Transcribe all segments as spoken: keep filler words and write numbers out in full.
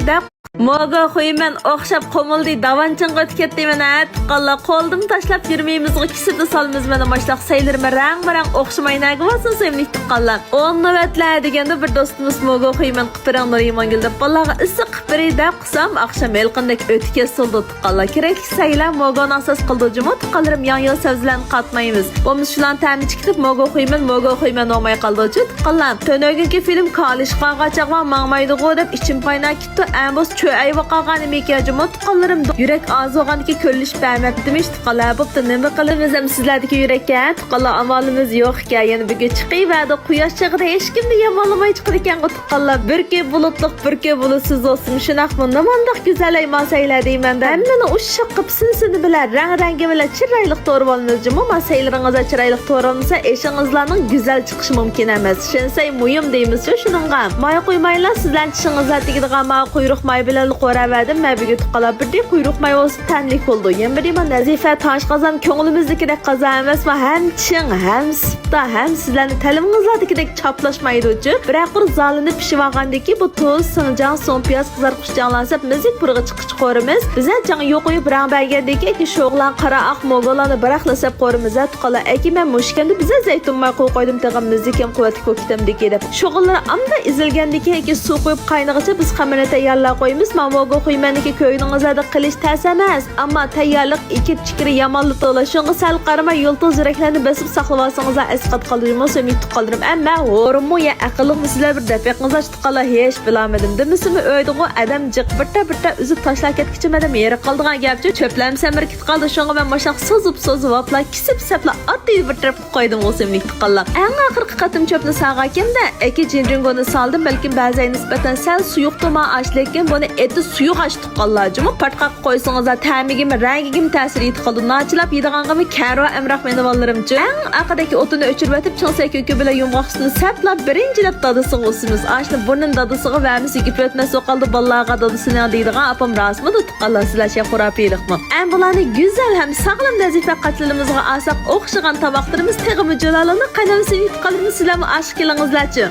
دەپ، موگو خۇيمەن ئوخشاپ قومۇلدى داۋانچىڭغا ئۆتۈپ كەتتى مانا، ھە، تۇغقانلار. قولدىمۇ تاشلاپ يۈرمەيمىزغۇ، كېسىپلا سالىمىز مانا ماشۇنداق سەيلىرىمۇ رەڭمۇ رەڭ ئوخشىماي نەگە بارسۇن سۆيۈملۈك تۇغقانلار. ئون نۆۋەتلەر دېگەندە بىر دوستىمىز موگو خۇيمەن قىپرەڭ نۇرىمانگۈل دەپ بالىلارغا ئىسسىق قىپرى دەپ قىلسام ئاخشام ھېلىقىندەك ئۆتۈپ كەتسىلىدۇ تۇغقانلار. كېرەكلىك سەيلە موگونى ئاساس قىلىدۇ جۇمۇ تۇغقانلىرىم، ياڭيۇ سەۋزىلەرنى قاتمايمىز. بولمىسا شۇلارنىڭ تەمى چىقىپ موگو خۇيمەن، موگو خۇيمەن بولماي قالىدۇ جۇ تۇغقانلار. تۆنۆگۈنكى فىلىم كالىشقاغا چاغما ماڭمايدىغۇ دەپ ئىچىم قايناپ كېتىپتۇ. ئەمبوس چۆ ئەيۋا قالغان نېمىكەن جۇمۇ تۇغقانلىرىم. يۈرەك ئازىغاندىكى كۆرۈلۈش بەرمەپتىمىش تۇغقانلار. بوپتۇ، نېمە قىلىمىز ئەمدى سىزلەردىكى يۈرەككە؟ تۇغقانلار ئامالىمىز يوق ئىكەن. يەنە بۈگۈن چىقىۋەردۇق. قۇياش چېغىدا ھېچكىمنى يامانلىماي چىقىدىكەنغۇ تۇغقانلار. بىر كۈن بۇلۇتلۇق، بىر كۈن بۇلۇتسىز بولسۇن. شۇنداقمۇ؟ نېمانداق گۈزەل ئەي ماسەيلەر دەيمەن-دە. ھەممىنى ئۇششاق قىلىپ سىنسىنى بىلەن، رەڭ-رەڭگى بىلەن چىرايلىق تورىۋالىمىز جۇمۇ. ماسەيلىرىڭىزلار چىرايلىق تورىۋالمىسا، ئېشىڭىزلارنىڭ گۈزەل چىقىشى مۇمكىن ئەمەس. شىنسەي مۇھىم دەيمىزچۇ شۇنىڭغا. مايا قويمايلا، سىزلەرنىڭ چىشىڭىزلار تېگىدىغان ماۋۇ قۇيرۇق ماي بىلەن قوراۋەردىم. مەن بۈگۈن تۇغقانلار بىردى قۇيرۇق ماي بولسا تەملىك بولىدۇ. يەنە بىر دېمە نەزىپە تاش قازان كۆڭلىمىزدىكىدەك قازان ئەمەسمۇ؟ ھەم چىڭ، ھەم سىپتا، ھەم سىزلەرنىڭ تەلىمىڭىزلاردىكىدەك چاپلاشمايدۇچۇ. بىرەر قۇر زالىنى پىشىۋالغاندىن كېيىن بۇ تۇز، سىڭجاڭ، سۇڭپىياز، قىزارتقۇچ جاڭلار سەپ مىزىك پۇرىغا چىققۇچە قورۇمىز. بىزەر جاڭ يوقىيىپ رەڭ بەرگەندىن كېيىن شوغلان قارا ئاق موگولارنى بىراقلا سەپ قورۇمىز ھە تۇغقانلار. ئەكى مەن مۇشۇ كەمدە بىزەر زەيتۇن ماي قويۇپ قويدۇم تېخى مىزىكىم قۇۋۋەتلىك بولۇپ كېتەمدىكى دەپ. شوغلىلىرى ئامدا ئېزىلگەندىن كېيىن سۇ قۇيۇپ قاينىغىچە بىز خەمىرنى تەييارلاپ قويىمىز. مانا موگو خۇيمەننىكى كۆينىڭىزلەردە قىلىش تەس ئەمەس. ئەمما تەييارلىق ئېكىپ چىكىرى يامانلا تولا. شۇڭا سەل قارىماي يۇلتۇز يۈرەكلەرنى بېسىپ ساقلىۋالسىڭىزلا ئەسقاتقىلى جۇمۇ سۆيۈملۈك تۇغقانلىرىم. ئەمما ھورۇنمۇ يا ئەقىللىقمۇ سىلەر بىر دەپ بېقىڭىزلا تۇغقانلار ھېچ بىلالمىدىم. دېمىسىمۇ ئۆيدىغۇ ئادەم جىق بىرتە بىرتە ئۈزۈپ تاشلاپ كەتكۈچە مەدەم ھېرىپ قالىدىغان گەپچۇ. چۆپلەم سەمرىپ كېتىپ قالدى. شۇڭا مەن مۇشۇنداق سوزۇپ سوزۇپ ۋاپلا كېسىپ سەپلا ئاددىي بىر تەرەپكە قويدۇم ئۇ سۆيۈملۈك تۇغقانلار. ئەڭ ئاخىرقى قېتىم چۆپنى سالغانكەندە ئەكى جىنجىڭگونى سالدىم. بەلكىم بەزەي نىسبەتەن سەل سۇيۇقتۇما ئاش، لېكىن بۇنى ئېتى سۇيۇق ئاش تۇغقانلار جۇمۇ پاتقاققا قويسىڭىزلا تەمىگىمۇ رەڭگىگىمۇ تەسىر يېتىپ قالىدۇ. ناچىلاپ يەيدىغانغىمۇ كەرۋا ئەمراق مېنىۋاللىرىمچۇ. ئەڭ ئارقىدىكى ئوتۇننى ئۆچۈرۈۋېتىپ چىڭ سەي كۆكى بىلەن يۇمغاق سۈتىنى سەپلا بىرىنچىلەپ دادىسىغا ئۇسىمىز. ئاشنى بۇرنىنى دادىسىغا بەرمىسە گېپى ئۆتمەس بولۇپ قالىدۇ بالىلارغا دادىسىنىڭ دەيدىغان ئاپام راستمىدۇ تۇغقانلار سىلەر شەي خۇراپىيلىقمۇ؟ ئەمما بۇلارنى گۈزەل ھەم ساغلام نەزىپە قاچىلىرىمىزغا ئالساق ئوخشىغان تاماقلىرىمىز تېخىمۇ جۇلالىنىدۇ. قېنىم سۆيۈملۈك تۇغقانلىرىمىز سىلەرمۇ ئاشۇ كېلىڭىزلەرچۇ.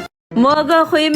موگو خۇيمەن